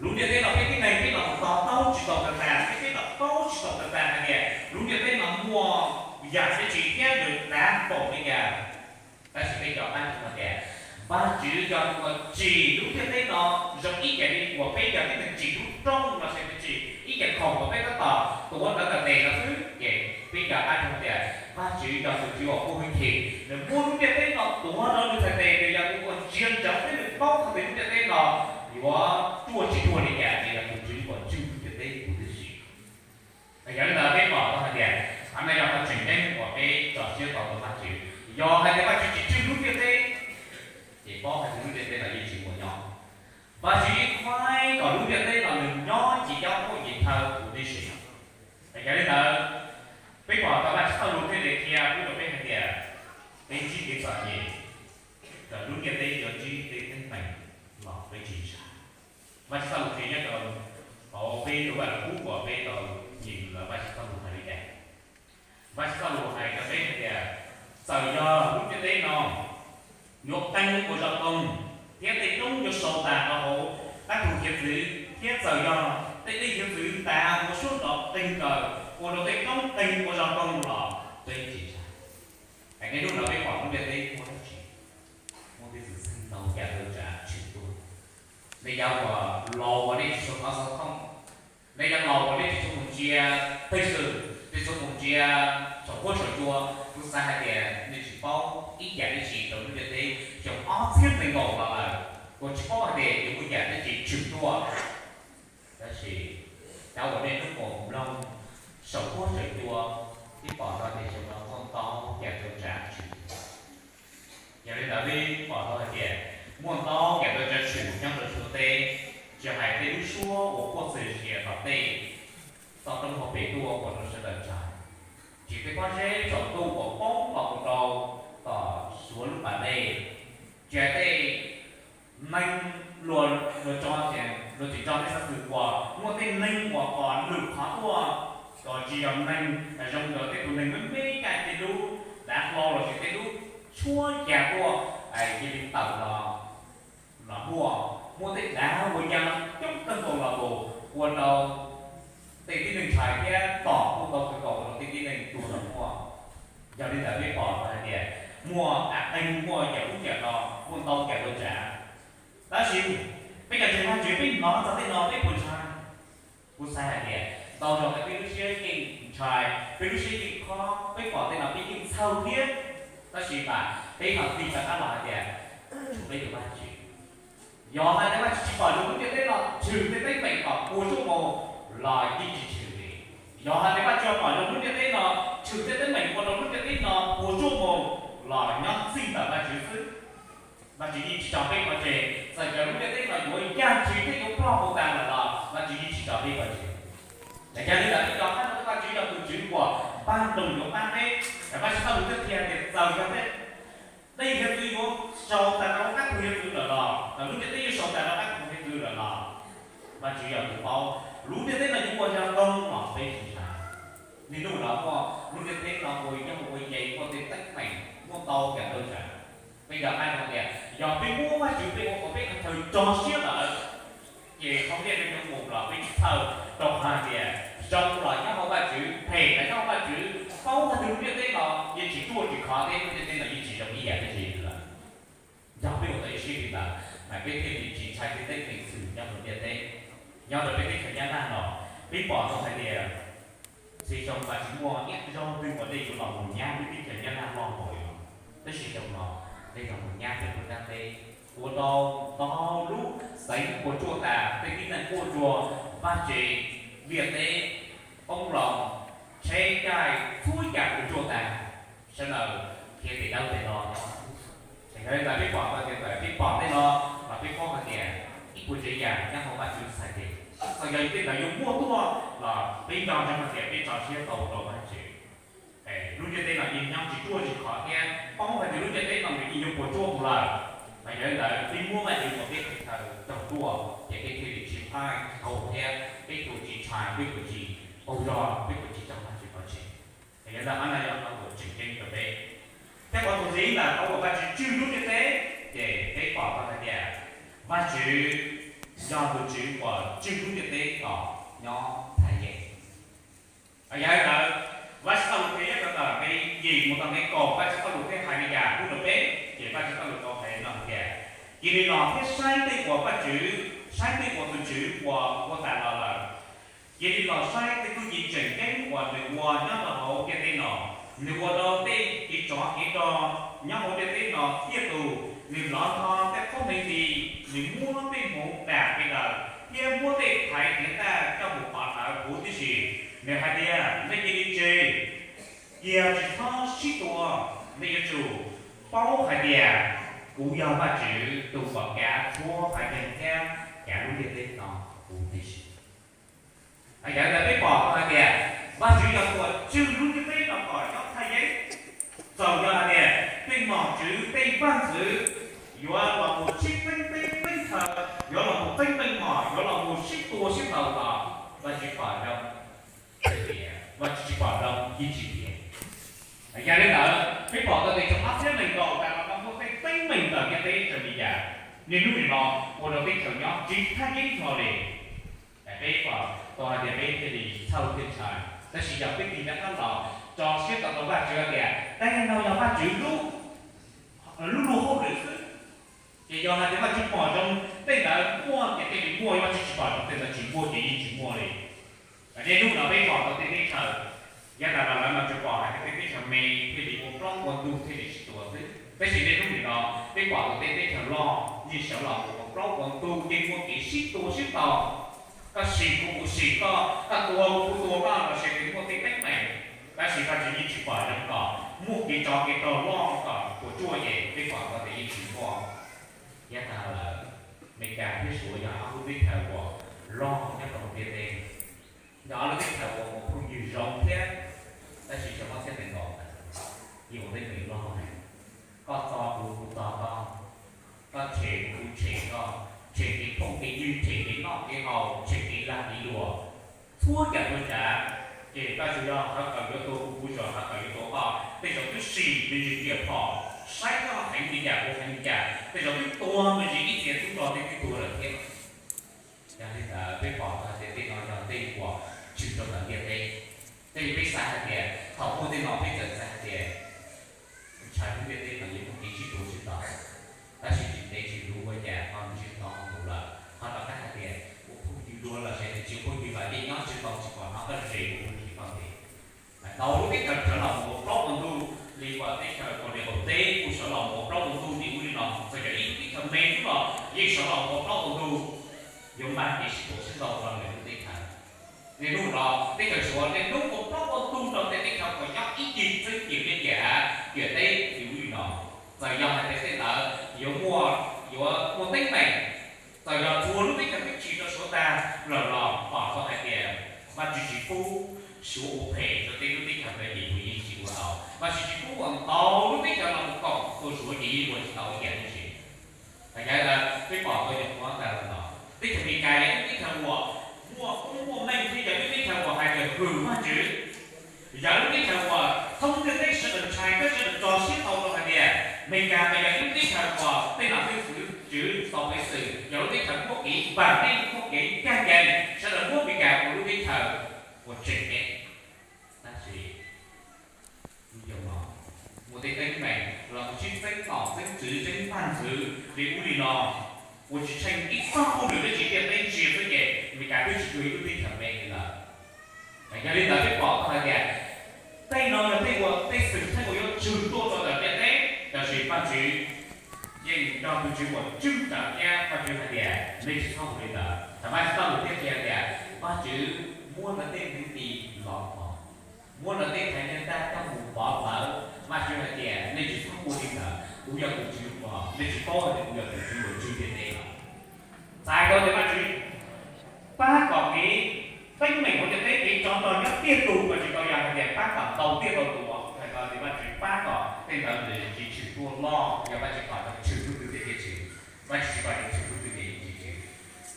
Lub ntiaj teb no peb tib neeg peb los mus to taub tsis tau tag tas, peb peb los paub tsis tau tag tas hais tias lub ntiaj teb no muaj yam dab tsi thiab nws dav npaum li cas. Tab sis peb cov qab hais tias Vajtswv yog tus uas tsim lub ntiaj teb no zoo ib yam li uas peb cov tib neeg tsim lub rooj los sis peb tsim ib yam khoom uas peb tab tom tuav rawv ntawm tes no xwb. Ces peb cov qab hais tias Vajtswv yog tus Tswv uas kub hwj chim, nws muab lub ntiaj teb no tuav rau nws txhais tes, nws yog tus uas ntsia ntsoov thiab nws paub hais tias lub ntiaj teb no yuav ruaj tsis ruaj li cas, nws yog tus Tswv uas tswj lub ntiaj teb huv tib si. Yog li ntawd peb pom tau hais tias qhov no yog qhov tseem ceeb uas peb tso siab tau rau Vajtswv. Yog hais tias Vajtswv tsis tswj lub ntiaj teb, ces paub hais tias lub ntiaj teb no yeej tsis muaj nyob. Vajtswv yeej faib kom lub ntiaj teb no nws nyob ci cob muaj ci thawj huv tib si. Yog li ntawd, peb pom tau Vajtswv txoj lus thiaj li qhia pub rau peb hais tias peb ntsib kev txom nyem, kom lub ntiaj teb yuav ntsib tej teeb meem los peb tsis ntshai. Vajtswv txoj lus qhia nyob rau hauv peb lub Vaj Lug Kub uas peb tau nyeem lawm Vajtswv txoj lus hais li cas. Vajtswv txoj lus hais rau peb hais tias txawm yog lub ntiaj teb no yuav qeeg ua zog toog, thiab tej roob yuav sau tas rau hauv qab thu hiav txwv, thiab txawm yog tej dej hiav txwv tas ua suab nrov qeeg kawg ua rau tej roob qeeg ua zog toog los peb tsis ntshai. Hais nej hnub no peb pom lub ntiaj teb muaj dab tsi? Muaj tej txwm txheej ntau yam ntau tsav tshwm tuaj. Nej cov uas laus uas nej tsis tshua hnov xov tooj, nej cov laus uas nej tsis tshua mus ntsia pej xwm, tsis tshua mus ntsia saum huab saum cua, kuv xav hais tias nej tsis paub ib yam dab tsi rau lub ntiaj teb xyoo ob txhiab nees nkaum los lawm, kuv tsis paub hais tias yuav muaj yam dab tsi tshwm tuaj. Tab sis cov uas nej hnub mus mloog saum huab saum cua, peb pom tau tias xyoo no muaj ntau yam ntau tsav tshwm. Yog li ntawd peb pom tau hais tias muaj ntau yam ntau tsav tshwm nyob rau suav teb, tsis hais tej lub suab uas quaj txog zias tom tej toj roob hauv pes tuaj ua rau sawv daws ntshai, tsis tej pob zeb tsaus ntuj uas poob los mus rau tom suav lub pas dej, tsis hais tej neeg luag, luag tso, luag tseem tso tej xov xwm uas muaj tej neeg uas pom lwm qhov tuaj, los tsis yog neeg zoo, yog tej tus neeg me me caij tej lub dav hlau los sis tej lub tshuab ya tuaj, cia li tawm los, los muaj, muaj tej dav uas ya coob kawg nkaus los mus ua rau tej tib neeg ntshai thiab tom kuj tau kawg nkaus ua rau tej tib neeg tuag los muaj. Yog li ntawd peb pom tau hais tias muaj qeeg, muaj yam ub yam no, muaj ntau yam ntau tsav. Tab sis peb cov ntseeg Vajtswv peb hnov txog tej no peb puas ntshai? Kuv xav hais tias ntau zaus peb lub siab yeej ntshai, peb lub siab yeej khob, peb pom tej no peb yeej txhawj thiab. Tab sis mas peb ho tig rov qab los hais tias tshuav peb tus Vajtswv. Yog hais tias Vajtswv tsis pom zoo lub ntiaj teb no tshwm tej teeb meem kom puas tsuaj mus los yeej tsis tshwm li. Yog hais tias Vajtswv pom zoo lub ntiaj teb no tshwm tej teeb meem ua rau lub ntiaj teb no puas tsuaj mus los nyob txij ntawm Vajtswv xwb. Vajtswv yeej tsis tso peb pov tseg, txawm tias lub ntiaj teb no yuav yaj ntshis thiab yuav ploj mus tas lawm los Vajtswv yeej tsis tso peb pov tseg. Yog li ntawd peb cov qab no Vajtswv yog tus Tswv uas npaj nroos yuav pab peb. Vajtswv txoj lus thiaj qhia tias txawm yog tej dej hiav txwv yuav sau tas rau qab thu hiav txwv lawm los, lub ntiaj teb yuav sau tas rau qab thu hiav txwv lawm los, Vajtswv yog tus paub. Lub ntiaj teb no yuav ua zog toog los peb tsis ntshai. Niaj hnub no muaj lub ntiaj teb no ua yog ua yees, muaj tej teeb meem, muaj ntau yam ntau tsav. Peb cov qab no tias yog peb muab Vajtswv peb ua kom peb qhov chaw rau siab lawm, ces qhov ntiaj teb no mus los peb tsis txhawj, rau qhov hais tias zoo los nyob hauv Vajtswv, phem los nyob hauv Vajtswv, paub hais tias lub ntiaj teb no yeej tsis ruaj tsis khov thiab lub ntiaj teb no yeej tsis zoo ib yam dab tsi lawm. Yog peb ua tau ib siab li ntawd mas peb thiaj li tsis ntshai tej teeb meem xwm nyob hauv ntiaj teb. Nyob rau peb teb chaws Nyab Laj no, peb pom tau hais tias txhua xyoo mas tsis muaj ib zaug twg uas dej yuav los mus nyab peb teb chaws Nyab Laj loj npaum li no, tab sis xyoo no dej los mus nyab pem lub ntiaj teb, ua rau ntau lub xeev puas tsuaj tas, tej tib neeg quaj ntsuag, vaj tse, ntiaj teb, qoob loo, tsheb caij, txhua yam puas tsuaj tas, sawv daws khiav pem dawb pem do. Yog li ntawd peb pom tau tias txawm peb pom tej no los peb paub hais tias ib puas tsav yam nyob hauv Vajtswv txhais tes, txawm yog tej ntawd yuav muaj tuaj los peb nco ntsoov hais tias peb tso siab tau rau Vajtswv. Lub ntiaj teb no yeej nyob tsis ruaj tsis khov thiab paub hais tias lub ntiaj teb no nws yeej yuav puas tsuaj mus lawm. Mas yog li ntawd peb muab Vajtswv ua peb qhov chaw rau tuaj ces peb thiaj li tsis phaib tsis tau thiab peb thiaj tsis ntshai, peb thiaj tsis qaug zog, peb thiaj tsis tso Vajtswv pov tseg. Yog li ntawd qhov no yog qhov uas tseem ceeb rau peb. Thiab qhov txuas ntxiv ntawm qhov uas Vajtswv tswj lub ntiaj teb, ces peb pom tau hais tias Vajtswv yog tus Tswv uas tswj lub ntiaj teb kom nyob thaj yeeb. Yog li ntawd, Vajtswv txoj lus qhia nyob rau ntawm nqe yim mus txog nqe kaum, Vajtswv txoj lus qhia hais li cas pub rau peb? Ces Vajtswv txoj lus tau hais no tias, cia li los thiab saib tej uas Vajtswv, saib tej uas tus Tswv uas ua tas los lawm. Cia li los saib tej txuj ci tseem ceeb uas nws ua nyob rau hauv ntiaj teb no. Nws ua rau tej kev tsov kev rog nyob hauv ntiaj teb no tiaj tus, nws lov nto tej qhov me nti, nws muab tej hmoov dam pe daws thiab muab tej phaiv tiav ntaj coj mus pov hlawv huv tib si. Nws hais tias, nej cia li tseg, cia tsis txhob sib tua, nej yuav tsum paub hais tias kuv yog Vajtswv tus uas kav txhua qhov yeeb thiab kav lub ntiaj teb no huv tib si. Yog li ntawd peb pom tau hais tias Vajtswv yog tus uas tswj lub ntiaj teb no kom nyob thaj yeeb. Txawm yog hais tias tej nom tswv tej vaj ntxwv yuav los mus txeeb teb txeeb chaw, yuav los mus txeeb meej mom, yuav los mus sib tua sib ntaus los Vajtswv pom zoo, Vajtswv tsis pom zoo yeej tsis tiav. Yog li ntawd peb pom tau tias tshooj ob txhiab nees nkaum tas los no muaj tej teeb meem ntawm ntiaj teb raws li cas, niaj hnub nim no ua rau teb chaws nyob tsis thaj yeeb hlo li. Peb pom tau hais tias peb thiaj li txhawj thiaj ntshai, tab sis yog peb tig rov qab los tso siab tau rau Vajtswv hais tias tej no yog Vajtswv lub, lub luag hauj lwm xwb. Ces yog hais tias Vajtswv pom zoo tej ntawd muaj ces thiaj li muaj, Vajtswv tsis pom zoo tej ntawd tsis muaj ces yeej tsis muaj li. Niaj hnub no peb pom tau tej teb chaws, yav tas los lawm mas tsuas pom hais tias tej teb chaws me thiaj li ua plaub ua ntug thiaj li sib tua xwb, tab sis niaj hnub nim no peb pom tau tej teb chaws loj yeej sawv los mus ua plaub ua ntug, yeej muaj kev sib tua sib ntaus. Koj sim kuv, kuv sim koj, koj tua kuv, kuv tua koj los sis twb muaj tej teeb meem, tab sis Vajtswv yeej tsis pom zoo kom muaj kev tsov kev rog loj kom puas tsuaj ces peb pom tau tias yeej tsis muaj. Yav tas lawm, Amelikas thiab Suav yog ob lub teb chaws uas loj nyob rau ntiaj teb, yog ob lub teb chaws uas muaj phooj ywg zoo thiab, tab sis xyoo ob txhiab nees nkaum yeej ua teeb meem loj heev. Koj txo kuv, kuv txo koj, koj tshem kuv, kuv tshem koj, tshem kev phooj kev ywg, tshem kev noj kev haus, tshem kev lag kev luam, txhua yam txhua tsav. Ces koj tsuas yog hawv kaws yuav tua kuv, kuv tsuas hawv kaws yuav tua koj, tej zaum twb sim me ntsis riam phom, saib koj heev li cas ua heev li cas, tej zaum twb tuag me ntsis ib txhia tub rog twb tuag lawm thiab. Yog li ntawd peb pom tau hais tias tej no yog tej uas tshwm rau ntawm ntiaj teb. Tej peb xav hais tias thaum muaj tej no peb txawm xav hais tias ntshai lub ntiaj teb no yuav muaj kev sib tua sib ntaus, tab sis tsis ntev tsis luv ua cas ho ntsiag to mus lawm, ho rov qab hais tias ua phooj ywg dua los sis tsis ua phooj ywg los yeej nyob tsis tau, tsis pom hnov koj zes ua phooj ywg koj ntes. Ntau lub teb chaws sawv los mus ua plaub ua ntug li uas teb chaws Korea qaum teb kuj sawv los mus ua plaub ua ntug li ub li no, txawm yog ib lub teb chaws me xwb los yeej sawv los mus ua plaub ua ntug, yuav npaj kev sib tua sib ntaus rau lwm lub teb chaws. Niaj hnub no teb chaws Suav niaj hnub ua plaub ua ntug rau tej teb chaws uas nyob ib ncig txheeb ciam liaj ciam av ciam teb li ub li no. Txawm yog hais tias tej ntawd yuav muaj, yuav muaj teeb meem, txawm yog txhua lub teb chaws twb tsim rau Suav tag lawm los pom tau hais tias Vajtswv tsis pub Suav ua phem rau tej lub teb chaws ntawd ces Suav yeej tsis ua tau. Vajtswv tsis pub uas ntau lub teb chaws los mus koom tua Suav ces yeej ua tsis tau ib yam dab tsi. Yog li ntawd peb pom tau nyuam qhuav tas los no, teb chaws Amelikas yog ib lub teb chaws uas muaj koob muaj meej thiab yog ib lub teb chaws uas hais tias hwm Vajtswv, yog ib lub teb chaws uas thoob ntiaj teb sawv daws ntshai thiab sawv daws tso siab tau rau hais tias Amelikas mas yog ib lub teb chaws uas tej nom tej tswv tau peev xwm, yog lub teb chaws muaj kev npam neej muaj kev ncaj ncees, sawv daws muab Amelikas ua lub teb chaws uas tseem ceeb. Tab sis lub caij no muaj tej teeb meem los mus sib txeeb nom txeeb tswv txeeb vaj ntxwv li ub li no, uas tsis tsheej ib txoj hauj lwm dab tsi, ntiaj teb ntsia xwb ces Amelikas twb tsis yog ib lub teb chaws me li lawm. Yog li ntawd peb pom tau hais tias tej no yog tej uas tej xwm txheej uas yuav tshwm tuaj rau ntawm ntiaj teb, tab sis Vajtswv yeej nrog tus Tswv uas tswj tawm thiab Vajtswv hais tias nej tsis txhob ua li ntawd. Thaum Vajtswv txoj lus thiaj qhia tias Vajtswv muab lawv tej hneev ti los pov, muab lawv tej phaiv nyiaj ntaj coj mus pov hlawv. Vajtswv hais tias nej tsis txhob ua li ntawd, kuv yog tus Tswv uas, nej tsis paub hais tias kuv yog tus Tswv uas tswj ntiaj teb los? Txais tau tias Vajtswv pab kom kev teeb meem hauv ntiaj teb, kev tsov rog nyob tiaj tus, Vajtswv tau yog hais tias pab kom ntau tiaj ntau tus, txais tau tias Vajtswv pab kom tej ntawd nws tsis tshwm tuaj loj, yog Vajtswv pom tau tshwm lub twg thiaj tshwm, Vajtswv tsis pom tau tshwm lub twg ces yeej tsis tshwm.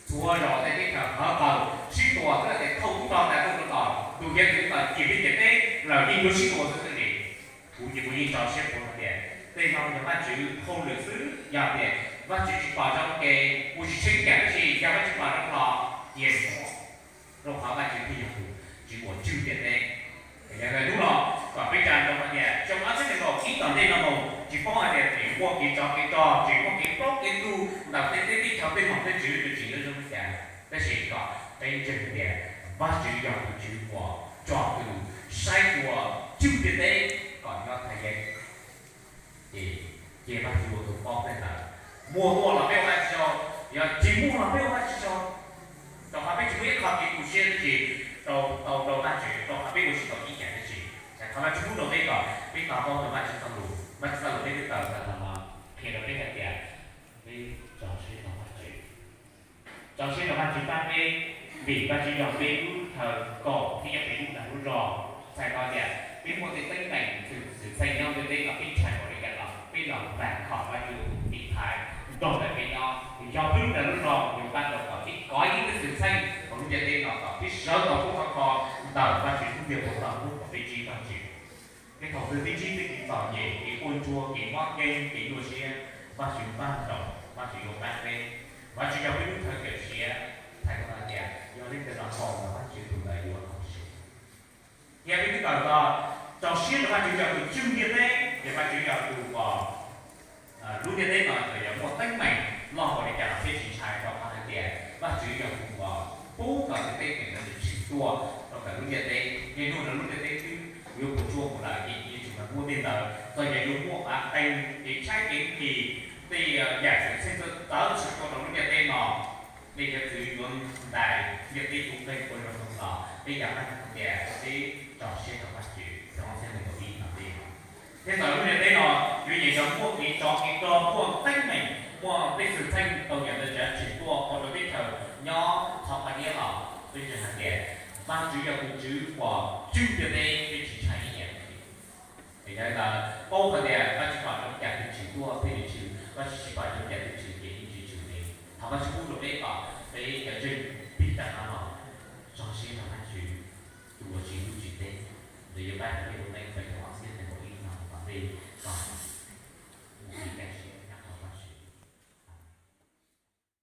Txhua zaus tej teb chaws hawv paws sib tua xwb, tej thauj tub rog tas tuaj rau tom ntug hiav txwv tom ciam teb ciam teb lawm yeej yuav sib tua xwb xwb li. Kuv ces kuv yeej tso siab poob hais tias tej no yog Vajtswv hauj lwm xwb, yog tias Vajtswv tsis pom zoo ces kuv tsis tsheej ib yam dab tsi, yog Vajtswv pom Rau qhov Vajtswv thiaj yog tus Tswv uas tswj ntiaj teb. Yog li hnub no kom peb tsa rau hais tias xyoo ob txhiab nees nkaum ib tom ntej no mus tsis paub hais tias tseem muaj kev tsov kev rog, tseem muaj kev plaub kev ntug ntawm tej teb tej chaw tej nom tej tswv nws tseem yuav zoo li cas, tab sis kom peb ntseeg tias Vajtswv yog tus Tswv uas tso tus saib tua tswj ntiaj teb kom nyob thaj yeeb. Ces cia Vajtswv ua tus paub tej ntawd. Muaj tuaj los peb ua Vajtswv tsaug, yog tsis muaj los peb ua Vajtswv tsaug, rau qhov peb tsis muaj ib qho kev tu siab dab tsi rau tau rau Vajtswv, rau qhov peb ua tsis tau ib yam dab tsi. Thov Vajtswv pub rau peb kom peb to taub rau Vajtswv txoj lus, Vajtswv txoj lus peb twb tau tau los qhia rau peb hais tias peb tso siab rau Vajtswv. Tso siab rau Vajtswv pab peb, vim Vajtswv yog peb lub chaw kaum thiab yog peb lub dag lub zog. Txhais tau tias peb muaj tej teeb meem xwm txheej nyob ntiaj teb no peb ntshai npaum li cas los peb los vam khom Vajtswv tus tim thaiv nrog ntawm peb nyob, yog peb lub dag lub zog yuav pab rau kom peb kov yeej tej xwm txheej hauv lub ntiaj teb no kom peb sawv tau qub qhov kho ntawm Vajtswv lub ntiag teb no kom peb ntsib Vajtswv. Peb thaum twg peb ntsib tej kev txom nyem, kev quaj ntsuag, kev mob keeb, kev nyuaj siab, Vajtswv pab rau, Vajtswv yuav pab peb. Vajtswv yog peb lub chaw kawm siav, txhais tau tias yog leej twg los haum Vajtswv tus ntawd yuav haum xyuas. Thiab peb twb tau tso siab rau Vajtswv yog tus tswj ntiaj teb, ces Vajtswv yog tus uas lub ntiaj teb no txawm yuav muaj teeb meem loj npaum li cas los peb tsis ntshai, rau qhov hais tias Vajtswv yog tus uas pub kom tej teeb meem ntawd tshwm tuaj rau ntawm lub ntiaj teb. Niaj hnub no lub ntiaj teb twb yuav puas tsuaj mus lawm, ces yeej tseem muaj tej ntawd, txawm yog yuav muaj av qeeg, kev tshaib kev nqhis, tej yam xwm txheej txawv txawv tshwm tuaj rau lub ntiaj teb no, tej cov txwv yuav ntais ntiaj teb tus qeeg ua zoo los peb yog Vajtswv tias peb tso siab rau Vajtswv rau ob txhiab nees nkaum ib no tej. Thiab txawm lub ntiaj teb no yuav nyeem cov muaj kev tsov kev rog, muaj teeb meem, muaj tej xwm txheej tau yam ntawd tshwm tuaj ua rau teb chaws nyob txhov qhov niab los peb ntseeg hais tias Vajtswv yog tus Tswv uas tswj ntiaj teb, peb tsis ntshai ib yam. Yog li ntawd paub hais tias Vajtswv pom zoo cas twg tshwm tuaj peb yuav tshwm, Vajtswv tsis pom zoo cas twg tshwm ces yeej tsis tshwm li. Thov Vajtswv pub rau peb kom peb cov ntseeg pib tag no los tso siab rau Vajtswv tus uas tswj lub tswj teb, nws yuav pab rau peb ua neej peb tau ob txhiab nees nkaum ib no tom ntej kom